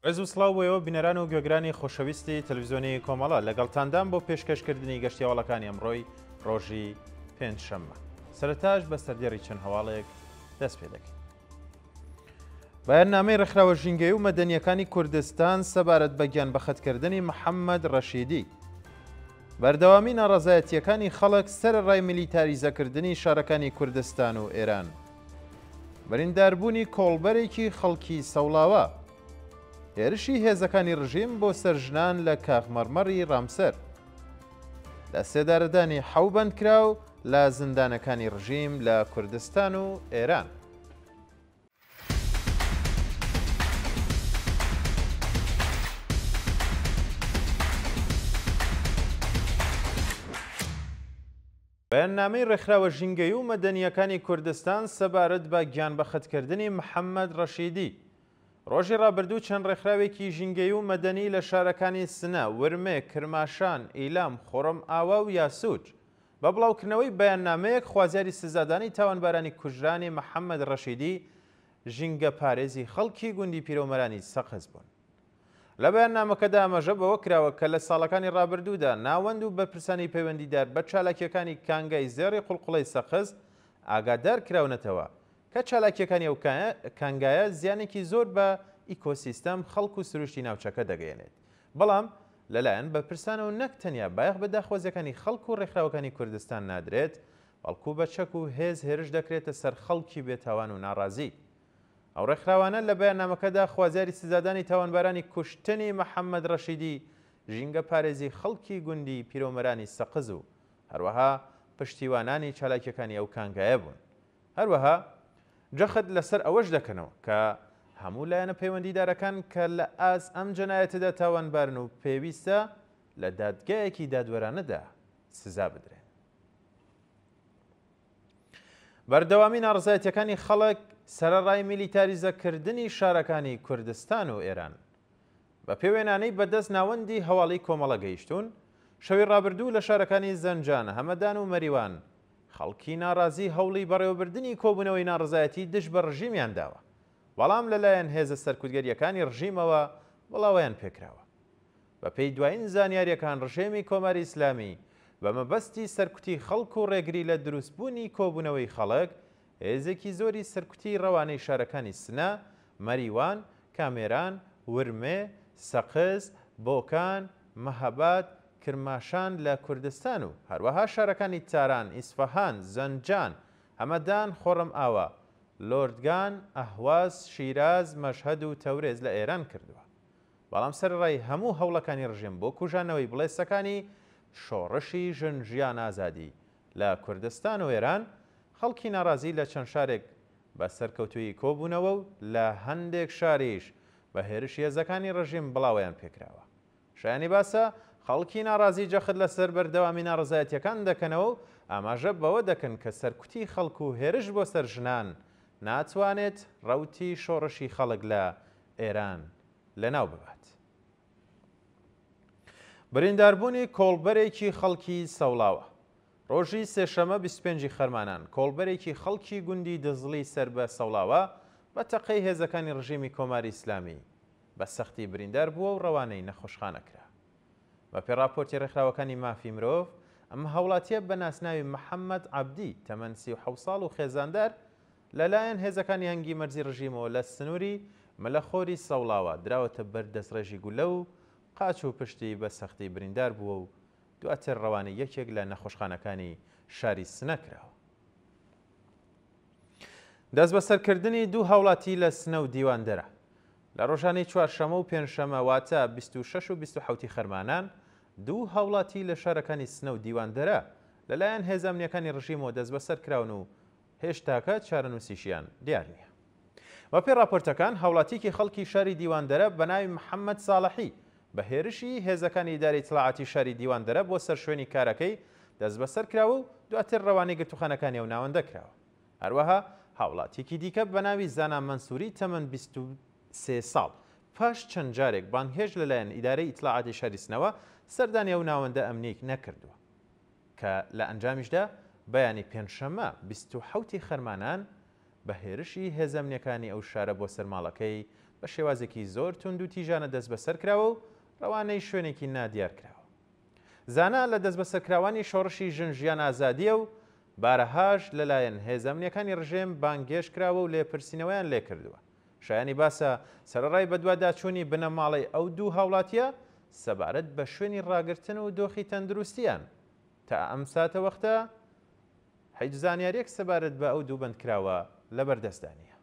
ڕێز و سڵاو بۆ ئێوە بینەران و گوێگرانی خۆشەویستی تەلەڤیزیۆنی کۆمەڵە، لەگەڵتاندام بۆ پێشکەشکردنی گەشتی هەواڵەکانی ئەمڕۆی ڕۆژی پێنجشەممە. سەرەتاش بە سەردێڕی چەند هەواڵێک دەست پێ دەکەین. بەیاننامەی ڕێکخراوە ژینگەیی و مەدەنییەکانی کوردستان سەبارەت بە گیانبەختکردنی محەممەد ڕەشیدی. بەردەوامی ناڕەزایەتییەکانی خەڵک سەرەڕای میلیتاریزەکردنی شارەکانی کوردستان و ئێران. برینداربوونی کۆڵبەرێکی خەڵکی سەوڵاوا. هێرشی هێزەکانی ڕژیم بۆ سەر ژنان لە کاخمەڕمەڕی ڕامسەر. لە سێدارەدانی حەو بەندکراو لە زیندانەکانی ڕژیم لە کوردستان و ئێران. بەیاننامەی ڕێکخراوە ژینگەیی و مەدەنییەکانی کوردستان سەبارەت بە گیانبەختکردنی محەممەد ڕەشیدی ڕۆژی ڕابردوو چەند ڕێکخراوێکی ژینگەیی و مەدەنی لە شارەکانی سنە، ورمێ، کرماشان، ئیلام، خۆڕەمئاوا و یاسوج بە بڵاوکردنەوەی بەیاننامەیەک خوازیاری سزادانی تاوانبارانی کوژرانی محەممەد ڕەشیدی ژینگەپارێزی خەڵکی گوندی پیرۆمەرانی سەقز بوون. لە بەیاننامەکەدا ئاماژە بەوە کراوە کە لە ساڵەکانی ڕابردوودا ناوەند و بەرپرسانی پەیوەندیدار بە چالاکییەکانی کانگای زێڕی قوڵقوڵەی سەقز ئاگادار کراونەتەوە کە چالاکییەکانی ئەو کانگایە زیانێکی زۆر بە ئیکۆسیستەم، خەڵک و سروشتی ناوچەکە دەگەیەنێت. بەڵام لەلایەن بەرپرسانەوە نەک تەنیا بایەخ بە داخوازییەکانی خەڵک و ڕێکخراوەکانی کوردستان نادرێت، بەڵکو بە چەک و هێز هێرش دەکرێتە سەر خەڵکی بێتاوان و ناڕازی. ئەو ڕێکخراوانە لە بەیاننامەکەدا خوازیاری سزادانی تاوانبارانی کوشتنی محەممەد ڕەشیدی ژینگەپارێزی خەڵکی گوندی پیرۆمەرانی سەقز و هەروەها پشتیوانانی چالاکییەکانی ئەو کانگایە بوون. هەروەها جەخت لەسەر ئەوەش دەکەنەوە کە هەموو لایەنە پەیوەندیدارەکان کە لە ئاست ئەم جەنایەتەدا تاوانبارن و پێویستە لە دادگایەکی دادوەرانەدا سزا بدرێن. بەردەوامی ناڕەزایەتیەکانی خەڵک سەرەڕای میلیتاریزەکردنی شارەکانی کوردستان و ئێران. بە پێ وێنانەی بە دەست ناوەندی هەواڵی کۆمەڵە گەیشتوون، شەوی ڕابردوو لە شارەکانی زەنجان، هەمەدان و مەریوان خەڵکی ناڕازی هەوڵی بەڕێوەبردنی کۆبوونەوەی ناڕەزایەتی دژ بە ڕژیمیان داوە، بەڵام لە لایەن هێزە سەرکوتگەرییەکانی ڕژیمەوە بڵاوەیان پێکراوە. بە پێی دوایین زانیارییەکان ڕژێمی کۆماری ئیسلامی بە مەبەستی سەرکوتی خەڵک و ڕێگری لە دروستبوونی کۆبوونەوەی خەڵک، هێزێکی زۆری سەرکوتی ڕەوانەی شارەکانی سنە، مەریوان، کامێران، ورمێ، سەقز، بۆکان، مەهاباد، کرماشان لە کوردستان و هەروەها شارەکانی تاران، ئیسفەهان، زەنجان، هەمەدان، خۆڕەمئاوا، لۆردگان، ئەهواز، شیراز، مەشهەد و تەورێز لە ئێران کردووە. بەڵام سەرەڕای هەموو هەوڵەکانی ڕژێم بۆ کوژانەوەی بڵێسەکانی شۆڕشی ژن ژیان ئازادی لە کوردستان و ئێران، خەڵکی ناڕازی لە چەند شارێک بە سەرکەوتوویی کۆبوونەوە و لە هەندێک شاریش بە هێرشی هێزەکانی ڕژیم بڵاوەیان پێکراوە. شایانی باسە، خەڵکی ناڕازی جەخت لەسەر بەردەوامی ناڕەزایەتییەکان دەکەنەوە و ئاماژە بەوە دەکەن کە سەرکوتی خەڵک و هێرش بۆ سەر ژنان ناتوانێت ڕەوتی شۆڕشی خەڵک لە ئێران لەناو ببات. برینداربوونی کۆڵبەرێکی خەڵکی سەوڵاوە. ڕۆژی سێشەمە 25 ی خەرمانان، کۆڵبەرێکی خەڵکی گوندی دزڵی سەر بە سەوڵاوە بە تەقەی هێزەکانی ڕژیمی کۆماری ئیسلامی بە سەختی بریندار بووە و ڕەوانەی نەخۆشخانە کرا. بەپێی ڕاپۆرتی ڕێکخراوەکانی مافی مرۆڤ، ئەم هاوڵاتییە بە ناسناوی محەممەد عەبدی، تەمەن 37 ساڵ و خێزاندار، لەلایەن هێزەکانی هەنگی مەرزی ڕژیمەوە لە سنووری ملەخۆری سەوڵاوا دراوەتە بەر دەستڕێژی گوللە و قاچ و پشتی بە سەختی بریندار بووە و دواتر ڕەوانەی یەکێک لە نەخۆشخانەکانی شاری سنە کراوە. دەستبەسەرکردنی دوو هاوڵاتی لە سنە و دیواندەرە. لە ڕۆژانی چوارشەمە و پێنجشەمە واتە 26 و 27 خەرمانان دوو هاوڵاتی لە شارەکانی سنە و دیواندەرە لەلایەن هێزە ئەمنییەکانی ڕژیمەوە دەستبەسەر کراون و هێشتاکە چارەنووسیشیان دیار نییە. بەپێی ڕاپۆرتەکان، هاوڵاتییەکی خەڵکی شاری دیواندەرە بە ناوی محەممەد ساڵحی بە هێرشی هێزەکانی ئیدارەی ئیتڵاعاتی شاری دیواندەرە بۆ سەر شوێنی کارەکەی دەستبەسەر کراوە و دواتر ڕەوانەی گرتووخانەکانی ئەو ناوەندە کراوە. هەروەها هاوڵاتییەکی دیکە بە ناوی زانا مەنسووری تەمەن 23 ساڵ پاش چەند جارێک بانگهێشت لەلایەن ئیدارەی ئیتڵاعاتی شاری سنەوە سەردانی ئەو ناوەندە ئەمنییەی نەکردووە. کە لە ئەنجامیشدا بەیانی پێنجشەممە 27 ی خەرمانان بە هێرشی هێزە ئەمنیەکانی ئەو شارە بۆ سەر ماڵەکەی بە شێوازێکی زۆر توندوتیژانە دەستبەسەر کراوە و ڕەوانەی شوێنێکی نادیار کراوە. زانا لە دەستبەسەرکراوانی شۆڕشی ژن ژیان ئازادییە و بارەهاش لەلایەن هێزە ئەمنیەکانی ڕژێم بانگهێشت کراوە و لێپرسینەوەیان لێکردووە. شایانی باسە، سەرەڕای بەدواداچوونی بنەماڵەی ئەو دوو هاوڵاتییە سەبارەت بە شوێنی ڕاگرتن و دۆخی تەندروستییان، تا ئەم ساتەوەختە هیچ زانیارییەک سەبارەت بە ئەو دوو بەندکراوە لەبەردەستدا نییە.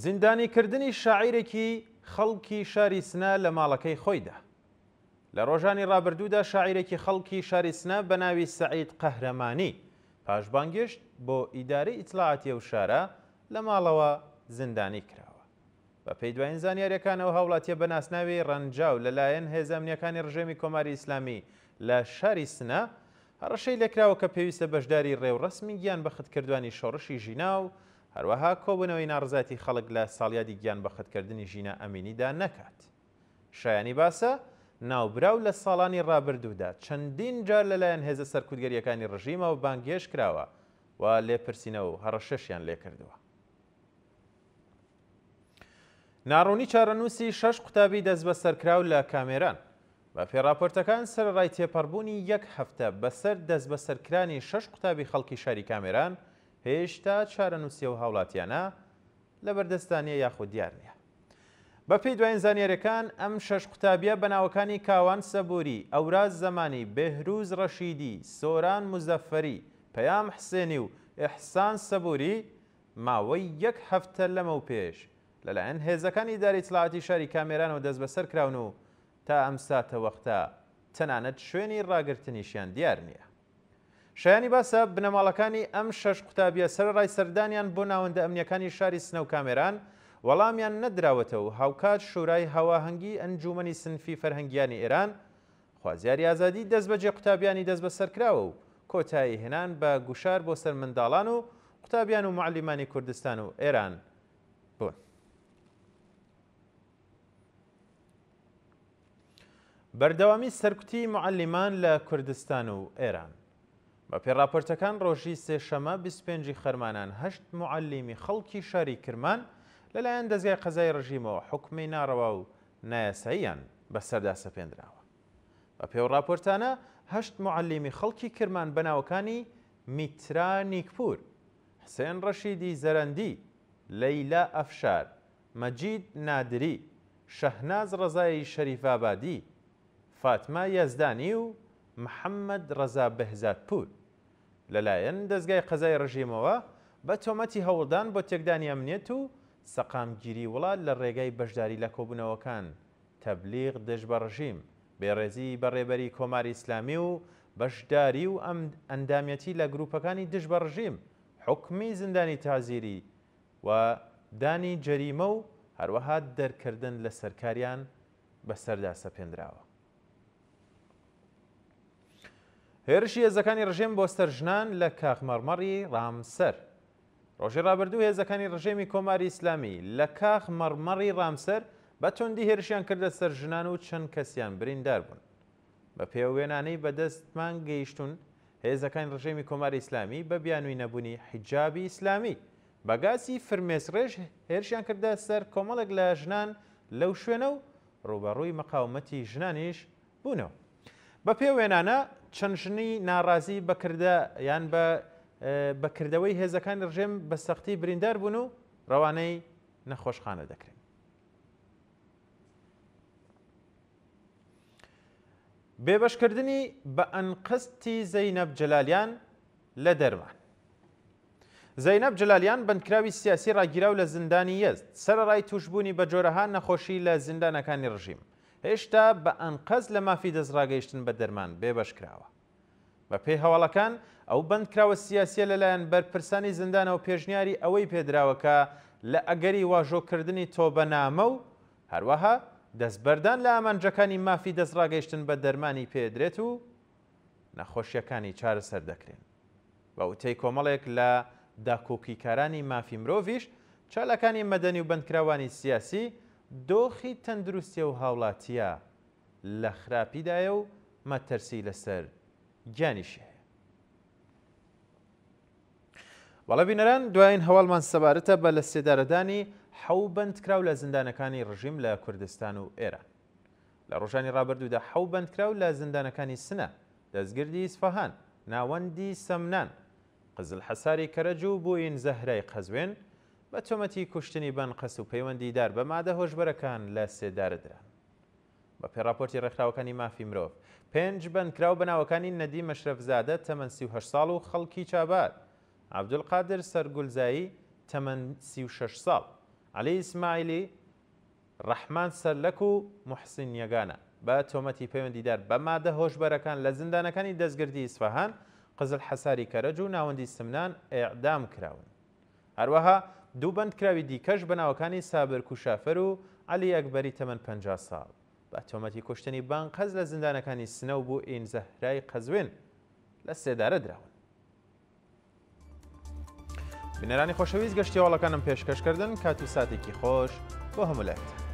زیندانیکردنی شاعیرێکی خەڵکی شاری سنە لە ماڵەکەی خۆیدا. لە ڕۆژانی ڕابردوودا شاعیرێکی خەڵکی شاری سنە بە ناوی سەعید قەهرەمانی پاش بانگێشت بۆ ئیدارەی ئیتڵاعاتی ئەو شارە لە ماڵەوە زیندانی کراوە. بە پێی دوایین زانیارییەکان ئەو هاوڵاتییە بە ناسناوی ڕەنجاو لە لایەن هێزە ئەمنییەکانی ڕژێمی کۆماری ئیسلامی لە شاری سنە هەڕەشەی لێکراوە کە پێویستە بەشداری ڕێوڕەسمی گیانبەختکردوانی شۆڕشی ژینا و هەروەها کۆبوونەوەی ناڕەزایەتی خەڵک لە ساڵیادی گیانبەختکردنی ژینا ئەمینیدا نەکات. شایانی باسە، ناوبراو لە ساڵانی ڕابردوودا چەندین جار لەلایەن هێزە سەرکوتگەرییەکانی ڕژیمەوە بانگهێشت کراوە و لێپرسینەوە و هەڕەشەشیان لێکردووە. ناڕوونی چارەنووسی شەش قوتابی دەستبەسەرکراو لە کامێران. بە پێی ڕاپۆرتەکان سەرەڕای تێپەڕبوونی یەک هەفتە بەسەر دەستبەسەرکرانی شەش قوتابی خەڵکی شاری کامێران، هێشتا چارەنووسی ئەو هاوڵاتیانە لەبەردەستدا نییە یاخود دیار نییە. بە پێی دوایین زانیاریەکان ئەم شەش قوتابیە بە ناوەکانی کاوان سەبوری، ئەوراز زەمانی، بێهروز ڕەشیدی، سۆران موزەفەری، پەیام حسێنی و ئیحسان سەبوری ماوەی یەک هەفتە لەمەوپێش لەلایەن هێزەکانی ئیدارەی ئیتڵاعاتی شاری کامێرانەوە دەستبەسەر کراون و تا ئەم ساتەوەختە تەنانەت شوێنی ڕاگرتنیشیان دیار نییە. شایانی باسە، بنەماڵەکانی ئەم شەش قوتابییە سەرەڕای سەردانیان بۆ ناوەندە ئەمنییەکانی شاری سنە و کامێران، وەڵامیان نەدراوەتەوە و هاوکات شورای هاواهەنگیی ئەنجوومەنی سنفی فەرهەنگییانی ئێران خوازیاری ئازادیی دەستبەجێ قوتابیانی دەستبەسەرکراوە و کۆتایی هێنان بە گوشار بۆ سەر منداڵان و قوتابیان و موعەلیمانی کوردستان و ئێران بوون. بەردەوامی سەرکوتی موعەلیمان لە کوردستان و ئێران. بە پێی ڕاپۆرتەکان ڕۆژی سێشەمە 25 ی خەرمانان هەشت موعەلیمی خەڵکی شاری کرمان لەلایەن دەزگای قەزای ڕژیمەوە حوکمی ناڕەوا و نایاساییان بەسەردا سەپێندراوە. بە پێی ئەو ڕاپۆرتانە هەشت موعەلیمی خەڵکی کرمان بە ناوەکانی میترا نیکپوور، حسێن ڕەشیدی زەرەندی، لەیلا ئەفشار، مەجید نادری، شەهناز ڕەزایی شەریفئابادی، فاتمە یەزدانی و محەممەد ڕەزا بێهزادپوور لەلایەن دەزگای قەزای ڕژیمەوە بە تۆمەتی هەوڵدان بۆ تێکدانی ئەمنیەت و سەقامگیری وڵات لە ڕێگای بەشداری لە کۆبوونەوەکان، تەبلیغ دژ بە ڕژیم، بێڕێزی بە ڕێبەری کۆماری ئیسلامی و بەشداری و ئەندامیەتی لە گرووپەکانی دژ بە ڕژیم، حوکمی زیندانی تەعزیری و دانی جەریمە و هەروەها دەرکردن لە سەرکاریان بەسەردا سەپێندراوە. هێرشی هێزەکانی ڕژێم بۆ سەر ژنان لە کاخمەڕمەڕی ڕامسەر. ڕۆژی ڕابردوو هێزەکانی ڕژێمی کۆماری ئیسلامی لە کاخ مەڕمەڕی ڕامسەر بە توندی هێرشیان کردە سەر ژنان و چەند کەسیان بریندار بوون. بە پێی ئەو وێنانەی بە دەستمان گەیشتوون، هێزەکانی ڕژێمی کۆماری ئیسلامی بە بیانووی نەبوونی حیجابی ئیسلامی، بە گازی فرمێسکڕێژ هێرشیان کردە سەر کۆمەڵێک لە ژنان لەو شوێنە و ڕووبەڕووی مقاومەتی ژنانیش بوونەوە. بە پێی ئەو وێنانە، چەند ژنی ناڕازی بە کردە یان بە بە کردەوەی هێزەکانی ڕژێم بە سەختی بریندار بوون و ڕەوانەی نەخۆشخانە دەکرێن. بێبەشکردنی بە ئەنقەستی زەینەب جەلالیان لە دەرمان. زەینەب جەلالیان بەندکراوی سیاسی ڕاگیراو لە زیندانی یەزد، سەرەڕای تووشبوونی بە جۆرەها نەخۆشی لە زیندانەکانی ڕژیم، هێشتا بە ئەنقەست لە مافی دەستڕاگەیشتن بە دەرمان بێبەش کراوە. بەپێی هەواڵەکان، ئەو بەندکراوە سیاسییە لەلایەن بەرپرسانی زیندانەوە پێشنیاری ئەوەی پێدراوە کە لە ئەگەری واژۆکردنی تۆبەنامە و هەروەها دەستبەردان لە ئامانجەکانی مافی دەستڕاگەیشتن بە دەرمانی پێدرێت و نەخۆشییەکانی چارەسەر دەکرێن. بە وتەی کۆمەڵێک لە داکۆکیکارانی مافی مرۆڤیش، چالاکانی مەدەنی و بەندکراوانی سیاسی، دۆخی تەندروستی ئەو هاوڵاتییە لە خراپیدایە و مەترسی لەسەر گیانیشی هەیە. بەڵێ بینەران دوایین هەواڵمان سەبارەتە بە لە سێدارەدانی حەو بەندکراو لە زیندانەکانی ڕژیم لە کوردستان و ئێران. لە ڕۆژانی ڕابردوودا حەو بەندکراو لە زیندانەکانی سنە، دەستگردی ئیسفەهان، ناوەندی سەمنان، قزلحەساری کەرەج و بووین زەهرای قەزوێن بە تۆمەتی کوشتنی بەنقەس و پەیوەندیدار بە مادە هۆشبەرەکان لە سێدارە دران. بە پێی ڕاپۆرتی ڕێکخراوەکانی مافی مرۆڤ، پێنج بەندکراو بە ناوەکانی نەدیم مەشرەفزادە تەمەن 38 ساڵ و خەڵکی چابار، عەبدولقادر سەرگولزایی تەمەن 36 ساڵ، عەلی ئیسماعیلی، ڕەحمان سەرلەک و موحسین یەگانە بە تۆمەتی پەیوەندیدار بە مادە هۆشبەرەکان لە زیندانەکانی دەستگردی ئیسفەهان، قزلحەساری کەرەج و ناوەندی سمنان ئێعدام کراون. هەروەها دوو بەندکراوی دیکەش بە ناوەکانی سابر کوشافەر و عەلی ئەکبەری تەمەن 50 ساڵ بە تۆمەتی کوشتنی بانقەز لە زیندانەکانی سنە و بوئین زەهرای قەزوێن لە سێدارە دراون. بینەرانی خۆشەویست گەشتی هەواڵەکانم پێشکەش کردن کات و ساتێکی خۆش بۆ هەموو لایەکتان.